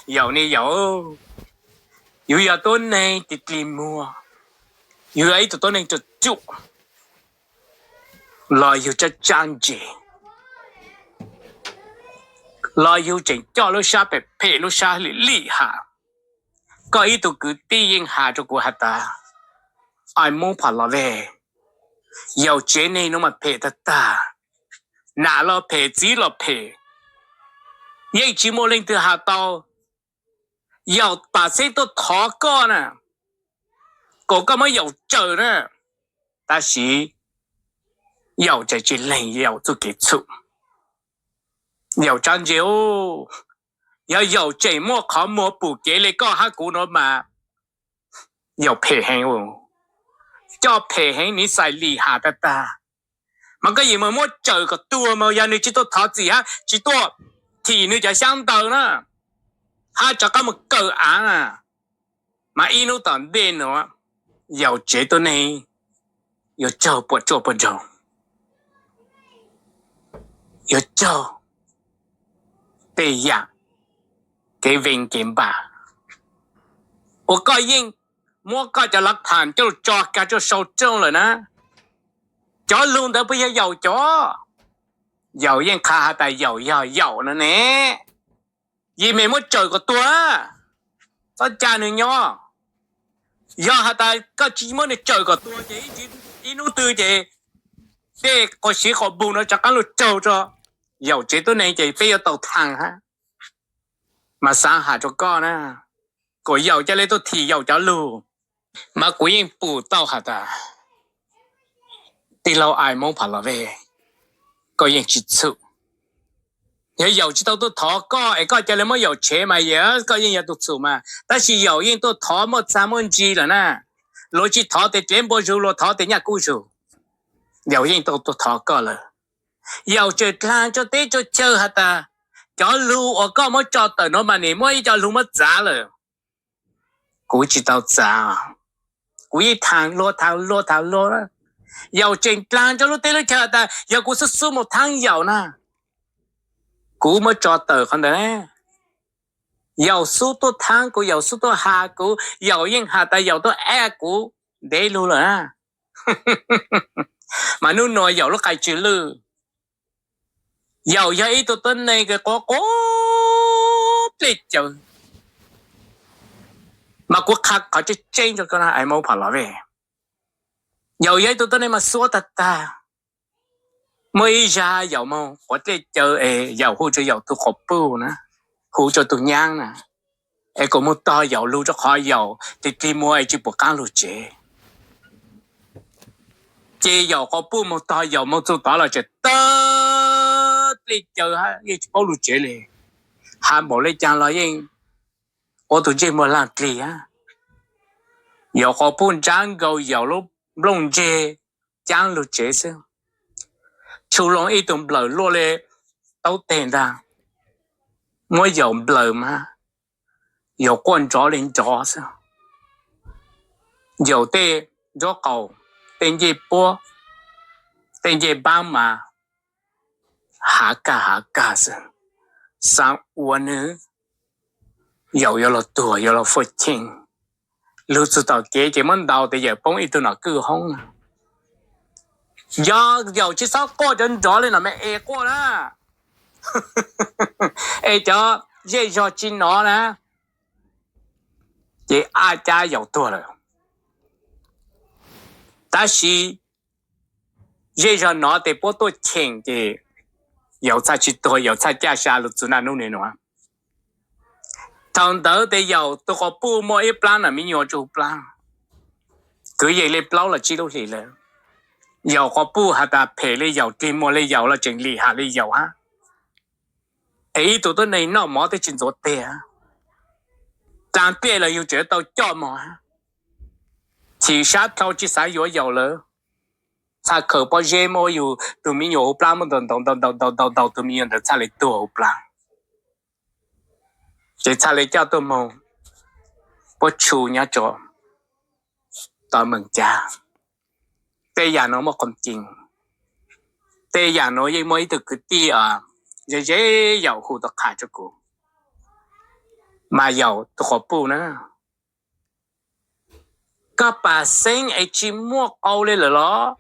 Yaum ne yaum, yus yog tuab neeg tig dlig muag, yus yog ib tug tuab neeg ruam ruam, los yus tsab tsab ntse, los yus tseem coj lub sab phem phem lub sab lim lim has. Koj ib tug kwv tij yeej has rua kuv has tas, Ai Moob Pham Los Vej, yaum tsev neeg nuav mas phem tag tag, nam los phem txiv los phem, yeej tsi muaj leej twg has tau yaum pam xeeb tuaj thov koj na, kom koj muab yaum tsawm na. Tab sis yaum tseem tsi lees yaum txuj kev txhum. Yaum tsab ntse, yog yaum tseem muaj qhov muag pum kev le koj hab kuv nuav mas yaum phem heev, coj phem heev, niv xais lim has tag tag. Mas koj yeej muab tsawm kom tuag mas yog nwg tsi tuaj thov txim hab tsi tuaj thim nwg cov xyaab ntawv na, hab rov qab mus kawm aav na, mas ib hnub tom ntej nuav yaum tsev tuab neeg yuav raug puam tsuaj puam nraug, yuav raug tej yaam kev vee kev npam uas koj yeej muab koj cov lav tham coj lug tso kag rua sau rooj lawm na. Cov lug ntawd puas yog yaum cov? Yaum yeej qha has tas yaum yog yaum no ne, yeej meem muab tsawm kom tuag, txhob ca nwg nyob. Yog has tas koj tsi muab nwg tsawm kom tuag ces ib hnub twg ces tej quas siv quas npug no rov qaab lug raug rua yaum tsev tuab neeg ces peb yuav tau thaam hab. Mas xaav has rua koj na, kom yaum ca le tuaj thim yaum cov lug. Mas kuv yeej pum tau has tas tij laug Ai Moob Pham Los Vej, koj yeej tsi txhum. Yog yaum tsi tau tuaj thov koj es koj ca le muab yaum tshev mas koj yeej yog tug txhum mas, tab sis yaum yeej tuaj thov muaj txag muaj ntsis lawm na. Luag tsi thov tes dlev npua zug, luag thov tes nyaj kub zug. Yaum yeej tau tuaj thov koj lawm. Yaum tseem dlaag rua teb rua chaw has tas cov lug uas koj muab tso tawm nuav mas nwg muab ib co lug muab txav lawm. Kuv tsi tau txav, kuv yeej thaam luag thaam luag thaam luag. Yaum tseem dlaag rua lub teb lub chaw has tas yog kuv xub xub mus thaab yaum na, kuv muab tso tawm qhov ntawd. Yaum xub tuaj thaab kuv, yaum xub tuaj has kuv, yaum yeej has tas yaum tuaj ab kuv ntev lug lawm na. Mas nub nua yaum lub qai tsw lwj, yaum yog ib tug tuab neeg kws quav quav dlej cawv. Mas kuv qha qhov tseeb tseeb rua koj na Ai Moob Pham Los Vej, yaum yog ib tug tuab neeg mas xuab tag tag. Muaj ib zag yaum moog quav dlej cawv es yaum hu rua yaum tug quas puj na, hu rua tug nyaab na, es kom moog tog yaum lug rua qhov yaum tig dlig muag es tsi pum qaab lug tsev. Ces yaum quas puj moog tog yaum moog txug tod los tseem tawg dlej cawv hab yeej tsi paub lug tsev le. Has npaum le caag los yeej ua tug ntsej muag laag dlig hab. Yaum quas puj ntsab nkaus yaum lub nplooj ntseg caab lug tsev xwb. Tshu loo ib tug nplawm luaj le taub teg ntag, muab yaum nplawm mas yaum quaj nrov le nrov xwb. Yaum tej nraub qaum, tej ncej puab, tej ncej npaab mas hav kag hav kag xwb. Xaav ua nwg, yaum yuav luag tuag yuav luag fuaj cheej. Lug txug tom kev ces muab ntaus tes yawm poob ib tug nom kwj hoob. Yog yaum tsi xob quaj cov nrov le nom me es quaj na, es cov zej zog tsi nov na, ces ab cab yaum tuag lawm. Tab sis zej zog nov tes puab tuaj cheem ces yaum txhaj tsi tuag, yaum txhaj caj sa lug txug naj nub nua. Thaum ntawd tes yaum tug quas puj muaj ib plaab nom me nyuam rua plaab, kwv yees le plaub los tsib lub hlis lawm. Yaum quas puj has tas phem le yaum, dlig muag le yaum los tseem lim ham le yaum hab. Es ib tug tuab neeg noj mov twb tsi ntxuav teg, dlaag pliaj los yug tseem tau coj mov hab. Chim sab dhau tsi xav yuav yaum lawm, txhaj khaws pob zeb muab yug tug me nyuam hu plaab muab ntaus ntaus ntaus ntaus ntaus ntaus ntaus tug me nyuam ntawd txhaj le tuag hu plaab. Ces txhaj le coj tuaj moog puab tshu nyob rua tom Mees Cab. Tej yam nuav muaj qhov ceeb. Tej yam nuav yeej muaj ib tug kwv tij ze ze yaum hu tau qha rau kuv. Mas yaum tus quas puj na, koj pam xeeb es tsis muaj qau li lawm los?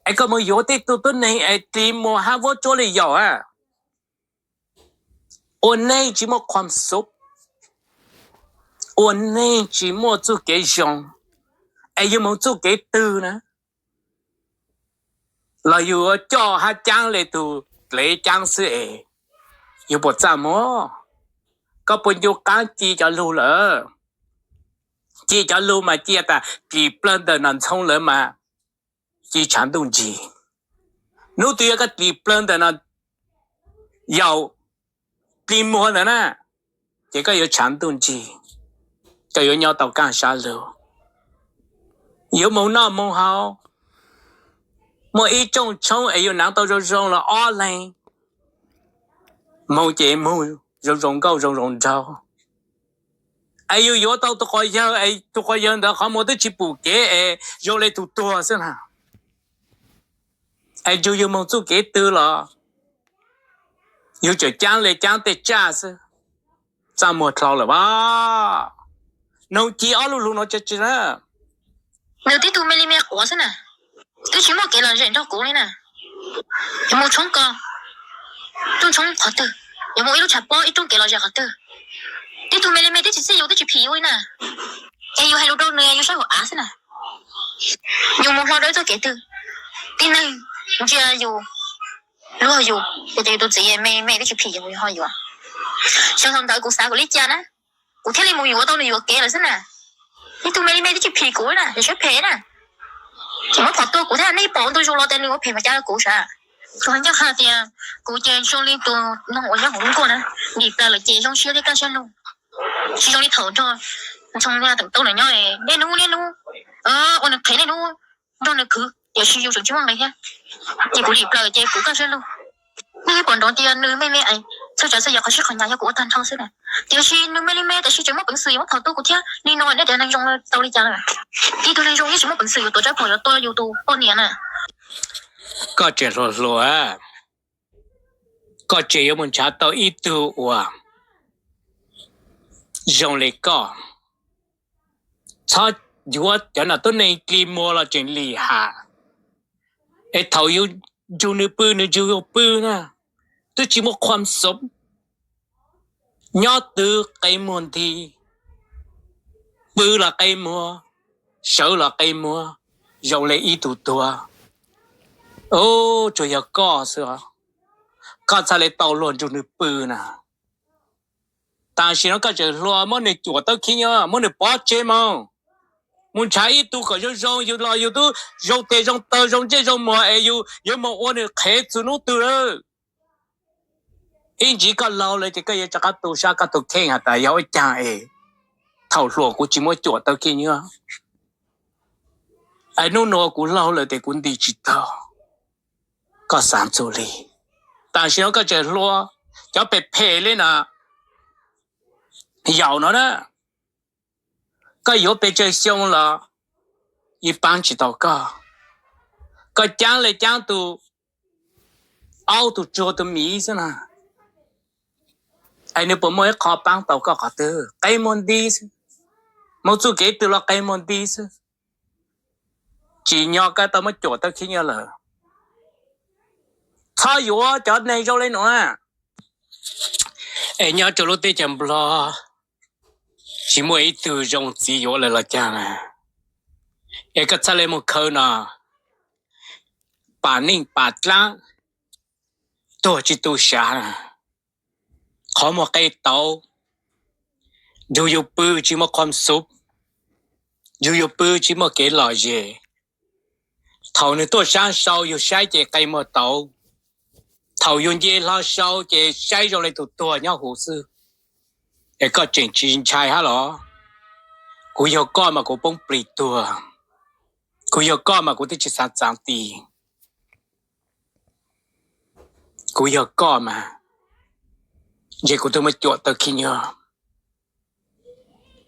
Es koj mus yuav tej tug tuab neeg es dlig muag hab vuab tsuab li yaum a, ua neej tsis muaj khuam xub, ua neej tsis muaj txuj kev zoo, es yug moog txuj kev twg na? Los yug coj hab caab le tug dlev caab xwb es yug puas txaj muag? Koj puas ncu qaab ci cov lug lawm? Ci cov lug mas ci tas dlig plawg ntawm no ntxhoo lawm mas ci tshav ntuj ntsig. Nub twg yog koj dlig plawg ntawm no yaum dlig muag ntawd na, ces koj yuav tshav ntuj ntsig, koj yuav nyob tau kaaj sab lug, yuav moog noj moog haus. Muaj ib rooj tshoob es yug naav tau zoo zoo los ob leeg, moog ces moog zoo zoo nkauj zoo zoo nraug. Es yug yuav tau tus quas yawg es tus quas yawg ntawd qhov muag twb tsis pum kev es zoo le tug tuag xwb na. Es ntsug yug moog txuj kev twg los yug tseem caab le caab tej tsaj xwb, txaj muag dlhau lawm as. Noog ci ob lub lug no tsi tsi na. Nws tib tug me li me quav xwb na, twb tsis muaj kev lom zem nrog kuv li na. Yuav mus tshoob ko, rooj tshoob qhov twg, yuav mus ib lub tshav pob ib rooj kev lom zem qhov twg, tib tug me li me twb tsis txij yus twb tsis phim yus li na. Es yus hais lus rau nws yus saib hauv av xwb na. Yus mus hlo rau ib txoj kev twg, tib neeg ntsia yus, luag yus, ces yus tus txiv me me twb tsis phim yus ho yuav. Xyov thaum ntawd kuv xav kuv li cas na, kuv thiaj li mus yuav tau nws yuam kev lawm xwb na. Ib tug me li me twb tsis phim kuv na, yus siab phem na. Tseem muab phom tua kuv thiab, nej pom ua ntu zus los tias nws ua phem mas cas kuv sav. Kuv hais ncaj qha tias kuv ces zoo li tus noog uas nyob hauv lub nkuaj na, dim plaws lawm ces zoo siab thiab kaj siab lug. Tsis zoo li thaum nrog Ntxhoo Teem Tau nws nyob, niaj hnub niaj hnub ua nws qhev, niaj hnub nrog nws khwv, tiam sis yus tseem tsis muaj nqis thiab. Ces kuv dim plaws ces kuv kaj siab lug. Nej yeej pom nrov tias nws me me es txhua tsav txhua yam qhov sib qhov hnyav yog kuv ua tag nrho xwb na. Tiam sis nws me li me tab sis tseem muaj peev xwm yuav muab phom tua kuv thiab. Li no nej tias neeg zoo tau li cas lawm? Ib tug neeg zoo yeej tsis muaj peev xwm yuav tuav tsab phom yuav tua yus tus poj niam na. Koj tseem hluas hluas, koj tseem yuav mus nrhav tau ib tug uas zoo li koj. Txhob yuav cov nam tuab neeg dlig muag los tseem lim ham. Es thaum yus nrug nws pw nws nrug yus pw na, twb tsis muaj khuam xub. Nyob twg qe muag nti, pw los qe muag, sawv los qe muag, zoo li ib tug tuag. Tsuas yog koj xwb, koj txhaj li tau luag nrug nws pw na. Tam sim no koj tseem hluas, muab nws cuam tawb khib nyob, muab nws pov tseg moog, mus nrhav ib tug kom zoo zoo, yus los yus twb zoo tes zoo taw zoo ntsej zoo muag es yus yuav mus ua nws qhev txug nub twg lawm. Ib ntsis koj laug lawm ces koj yuav rov qab tu sab koj tus kheej has tas yog ua caag es thaum hluas kuv tsis muab cuam tawb khib nyob, es nub nua kuv laug lawm tes kuv nti tsis tau. Koj xaav txug li, tam sim no koj tseem hluas, cov phem phem li na, yaum no na, koj yuav pes tsawg xyoo los yeej paab tsis tau koj. Koj caab le caab tus aub tus tsuag tus miv xwb na, es nws puas muaj ib qho paab tau koj qhov twg? Qe muag nti xwb, mus txuj kev twg los qe muag nti xwb. Tsim nyog koj tau muab cuam tawb khib nyob lawm. Txhob yuav cov neeg zoo li no na. Es nyob rau lub teb chaws Nplog tsis muaj ib tug zoo txiv yuav lawm los caag na. Es koj txhaj le mus khawv no, pam neej pam dlaab, tuag tsis tu sav na. Qhov muag qe tauv, yug yug pw tsis muaj khuam xub, yug yug pw tsis muaj kev lom zem. Thaum nws tuaj saab sau yug saib ces qe muag tauv, thaum yug nce hlo sau ces saib zoo li tus tuag nyob huv xwb. Es koj tseem tsis ntshai hab los? Kuv yog koj mas kuv poob plig tuag, kuv yog koj mas kuv twb tsis xaav txaav ti. Kuv yog koj mas, ntshe kuv twb muab cuam tawb khib nyob,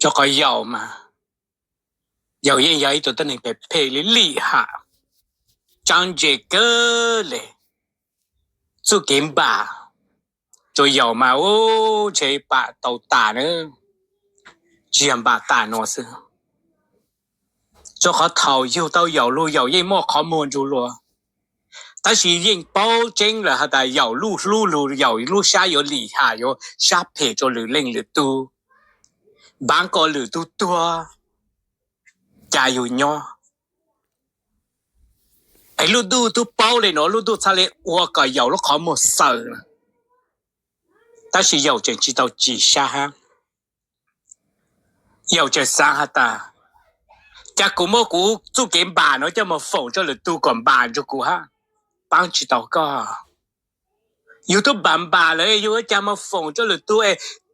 rau qhov yaum mas, yaum yeej yog ib tug tuab neeg phem phem li lim ham, tsaab ntse kawg le. Txuj kev npam rua Yaum mas ub ntshe pam tau tas na, tsis yog npam tas nuav xwb. Rua qhov thaum yug tau Yaum lug Yaum yeej muaj qhov muag nrug luag, tab sis yeej paub tseeb lawm has tas Yaum lub hlub lug Yaum lub sab yuav lim ham yuav sab phem rua lwm leej lwm tug, npav kom lwm tug tuag, ca yug nyob. Es lub ntuj tub paub le nuav, lub ntuj txhaj le ua kom Yaum lub qhov muag xaws. Tab sis Yaum tseem tsis tau tsim sab hab. Yaum tseem xaav has tas, ca kuv muab kuv txuj kev npam nuav coj moog foom rua lwm tug kom npam nrug kuv hab, paab tsis tau koj. Yug tub npam npam lawm yug ua caag moog foom rua lwm tug,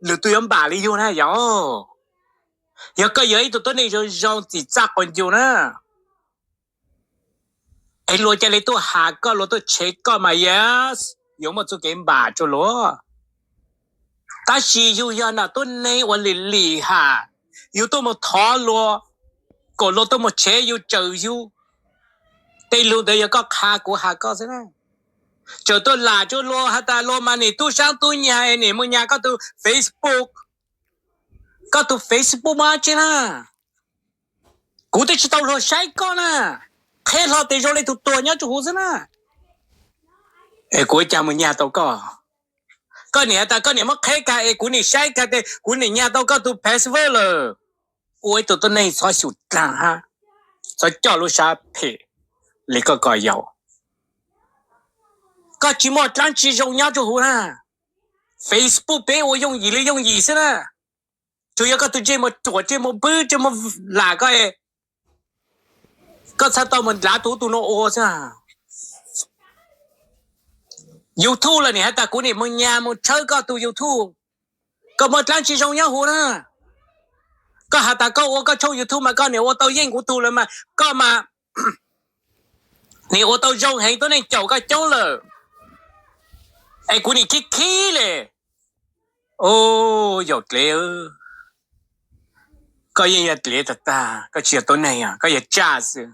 lwm tug yuav npam le yug na Yaum? Yog koj yog ib tug tuab neeg zoo zoo txim txaj quas ncus na, es luag ca le tuaj has koj, luag tuaj tshev koj mas yes, yuav muaj txuj kev npam rua luag. Tab sis yug yog nam tuab neeg uas lim lim ham, yug tuaj moog thov luag kom luag tuaj moog tshev yug, tsawm yug. Tej lug ntawd yog koj qha kuv has koj xwb na. Txawm tuaj lam rua luag has tas luag mas nim tub saab tub nyag, nim moog nyag koj tug Facebook, koj tug Facebook mas tsi na, kuv twb tsis tau luag saib koj na, qheb hlo tes zoo le tug tuag nyob rua huv xwb na. Es kuv ua caag moog nyag tau koj? Koj nim has tas koj nim muab qheb kag es kuv nim saib kag tes kuv nim nyag tau koj tug password lawm. Ua ib tug tuab neeg txhob xyum dlaag hab, txhob coj lub sab phem le koj ko Yaum. Koj tsis muaj dlaab tsi zoo nyob rua huv na. Facebook peb ua yooj yim le yooj yim xwb na. Tsuas yog koj tug ntsej muag ruam, ntsej muag pwb, ntsej muag lam koj, koj txhaj tau moog nrhav tug ub tug nuav ua xwb. YouTube los nim has tas kuv nim moog nyag moog tshawb koj tug YouTube. Koj muaj dlaab tsi zoo nyob huv na? Koj has tas koj ua koj tshooj YouTube mas koj nim ua tau yeej kuv tug lawm mas koj mas nim ua tau zoo heev, tuab neeg caum koj coob lawm, es kuv nim khib khib le. Yaum dlev, koj yeej yog dlev tag tag, koj tsis yog tuab neeg, koj yog tsaj xwb,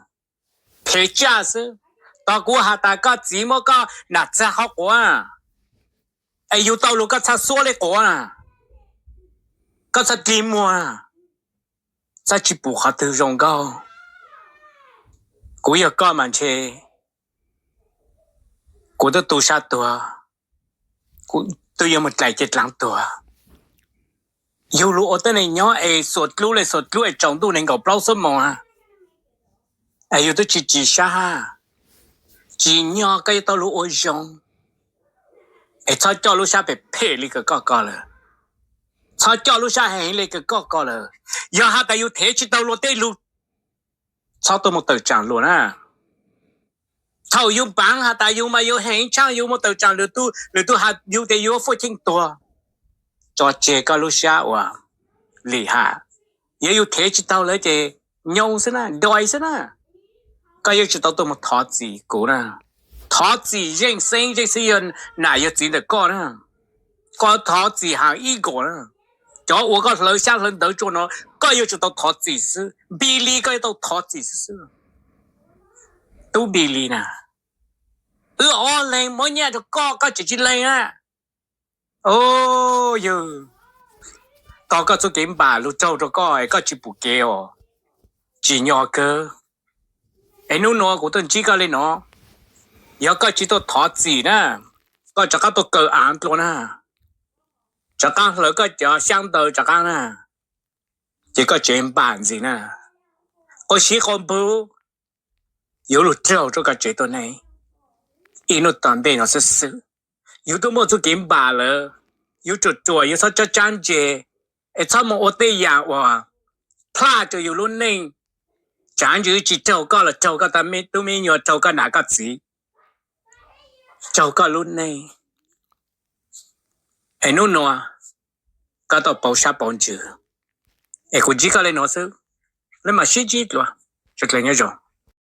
phem tsaj xwb. Tog kuv has tas koj txiv muab koj nam txag qhov quav, es yug tau lug koj txhaj xuab le quav na, koj txhaj dlig muag, txhaj tsi pum qhov twg zoo nkauj. Kuv yog koj mas ntshe kuv twb tu sab tuag, kuv twb yuav moog dlais cev dlaag tuag. Yug lug ua tuab neeg nyob es xuas dlub le xuas dlub es tsaus ntuj nees nkaum plaub xuab moos, es yug twb tsis tsim sab hab. Tsim nyog koj yuav tau lug ua zoo, es txhob coj lub sab phem phem le kws koj ko lawm, txhob coj lub sab heev le kws koj ko lawm. Yog has tas yug thev tsis tau luag tej lug, txhob tuaj moog tawm tsaam luag na. Thaum yug npaav has tas yug mas yug heev tshaaj, yug moog tawm tsaam lwm tug, lwm tug has yug tes yug fuaj cheej tuag, tso tseg koj lub sab uas lim ham. Yog yug thev tsis tau lawm ces nyoo xwb na, doi xwb na. Koj yuav tsis tau tuaj moog thov txim kuv na. Thov txim Zeej Xeeb, Zeej Xeeb yog nam yog txiv ntawm koj na. Koj thov txim has ib nkaus na. Cov uas koj hlawv xyab hlawv ntawv tsua no, koj yuav tsum tau thov txim xwb. Npis Lis koj yuav tau thov txim xwb xwb. Tub Npis Lis na, wb ob leeg muab nyaj rua koj, koj tseem tsis lees na. Yawg, tog koj txuj kev npam lug raug rua koj es koj tsis pum kev os. Tsim nyog kawg. Es nub nua kuv tuaj ntsib koj le no, yog koj tsis tuaj thov txim na, koj rov qaab tuaj kaw av dlua na, rov qaab hlawv koj cov xyab ntawv rov qaab na, ces koj tsev npam ntxiv na. Quas sib quas npug yuav lug raug rua koj tsev tuab neeg ib nub tom ntej no xwb xwb. Yug tuaj muaj txuj kev npam lawm, yug ruam ruam yug txhob tsab tsab ntse, es txhob moog ua tej yaam uas plaj rua yug lub neej. Tsaav ntsis tsis raug koj los raug koj tub me nyuam, raug koj nam koj txiv, raug koj lub neej. Es nub nua koj tau pauv sab pauv ntsws, es kuv ntsib koj le nuav xwb, le maam sib ntsib dlua, sawv dlawg nyob zoo.